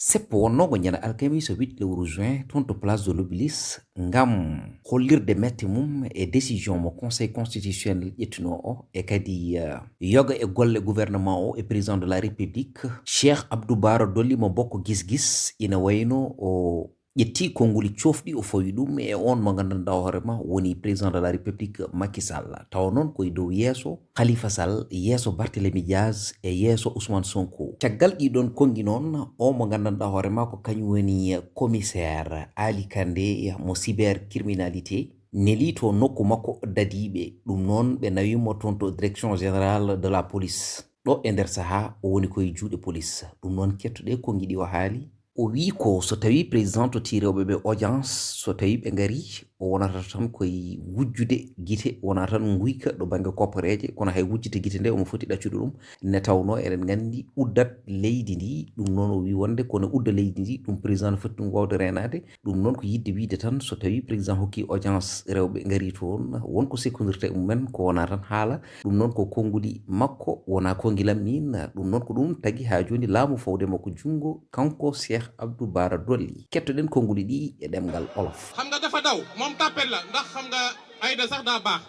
seppo wonnogo ñande alkamisa 8 lewru juin toon to place de l'Obélisque ngam hollirde mette mum e décision mo conseil constitutionnel ƴettino o e kadi yoga e golle gouvernement o e président de la république Cheikh Abdou Bara Dolly mo bokko gis ina wayno o ƴetti konnguli cofɗi o fawi ɗum e on mo gandanɗa hoorema woni président de la république Macky Sall taw noon koye dow yeeso Khalifa Sall yeeso Barthélémy Dias e yeeso Ousmane Sonko caggal ɗiɗon kongi noon o mo gandanɗa hoorema ko kañum woni commissaire Ali Kandé mo cybercriminalité neli to nokku makko dadiɓe ɗum noon ɓe nawimo toon to direction générale de la police ɗo e nder saaha o woni koye juuɗe police ɗum noon kettoɗe kongi ɗi o haali o wi ko so tawi président to tirewɓe ɓe audience so tawi ɓe ngari o wonata tan koye wujjude guite wona tan guyka ɗo banggue koppareje kono hay wujjide guite nde omo foti ɗaccude ɗum ne tawno eɗen gandi uddat leydi ndi ɗum noon o wi wonde kono udda leydi ndi ɗum président ne foti ɗum wawde renade ɗum noon ko yidde wiide tan so tawi président hokki audience rewɓe ngari toon wonko sekkodirta e mumen ko wona tan haala ɗum noon ko konnguli makko wona kongilam min ɗum noon ko ɗum tagui ha joni laamu fawdemo ko jungo kanko Cheikh Abdou Bara Dolly kettoɗen konnguli ɗi e ɗemgal olof. xam nga dafa daw moom tàppet la ndax xam nga Aïda sax daa baax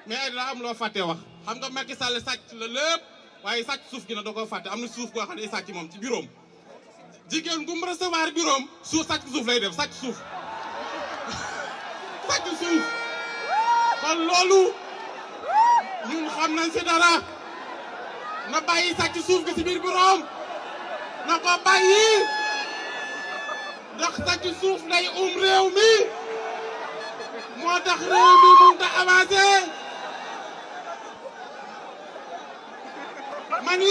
mais Aïda daa am loo fàtte wax xam nga Macky Sall sàcc la lépp waaye sàcc suuf gi na da ko fàtte am na suuf koo xam ne sàcc moom ci bureau jigéen gu mu recevoir bureau suuf sàcc suuf lay def sàcc suuf sàcc suuf kon loolu ñun xam nañ si dara na bàyyi sàcc suuf gi ci biir bureau na ko bàyyi ndax sàcc suuf day réew mi moo tax réew mi mënut a avancer